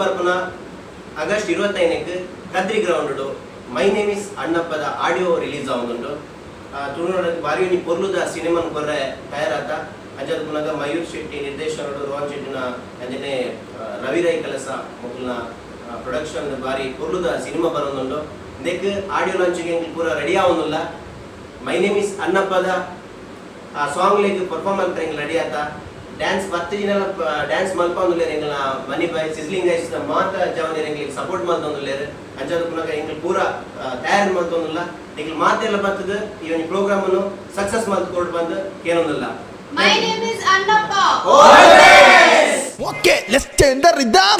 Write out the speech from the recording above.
ಬರ್ಪುನ August 25ಕ್ಕ್ Kadri ground my name is ಅಣ್ಣಪ್ಪದ audio release ಆವೊಂದುಂಡು. ತುಳುನಾಡ್ ಬಾರಿ ಒಂಜಿ ಪೊರ್ಲುದ ಸಿನಿಮಾನ್ ಕೊರ್ರೆ ತಯಾರಾತ. ಅಂಚಾದ್ ಪುನಗ ಮಯೂರ್ ಶೆಟ್ಟಿ ನಿರ್ದೇಶನಡ್, ರೋಹನ್ ಶೆಟ್ಟಿನ ಅಂಚನೆ ರವಿ ರೈ ಕಲಸ ಮೊಕಲ್ನ ಪ್ರೊಡಕ್ಷನ್ ಬಾರಿ ಪೊರ್ಲುದ ಸಿನಿಮಾ ಬರೊಂದುಂಡು. ಇಂದೆಕ್ ಆಡಿಯೋ ಲಾಂಚಿಂಗ್ ಎಂಕುಲು ಪೂರ ರೆಡಿ ಆವೊಂದುಲ್ಲ. My name is ಅಣ್ಣಪ್ಪದ ಆ ಸಾಂಗ್ ಲೆಗ್ ಪರ್ಫಾರ್ಮ್ ಮಲ್ಪರೆ ಎಂಕುಲು ರೆಡಿ ಆತ. ಡ್ಯಾನ್ಸ್ ಬತ್ತಿಜಿನಲ ಡ್ಯಾನ್ಸ್ ಮಲ್ಪೊಂದುಲ್ಲೆರ್. ಎಂಕಲ್ನ ಮನಿ ಬಾಯ್ ಸಿಸ್ಲಿಂಗ್ ಐಸ್ ಮಾತ ಜವನೆರ್ ಎಂಕ್ಲೆಗ್ ಸಪೋರ್ಟ್ ಮಲ್ತೊಂದುಲ್ಲೆರ್. ಅಂಚಾದ್ ಪುನಗ ಎಂಕುಲು ಪೂರ ತಯಾರಿ ಮಲ್ತೊಂದುಲ್ಲ. ನಿಕ್ಲು ಮಾತೆಲ್ಲ ಬತ್ತದ್ ಈ ಒಂಜಿ ಪ್ರೋಗ್ರಾಮ್ ಅನ್ನು ಸಕ್ಸಸ್ ಮಲ್ತ್ ಕೊರ್ಡು ಪಂದ್ ಕೇನೊಂದುಲ್ಲ. My name is Annappa. Okay, let's change the rhythm.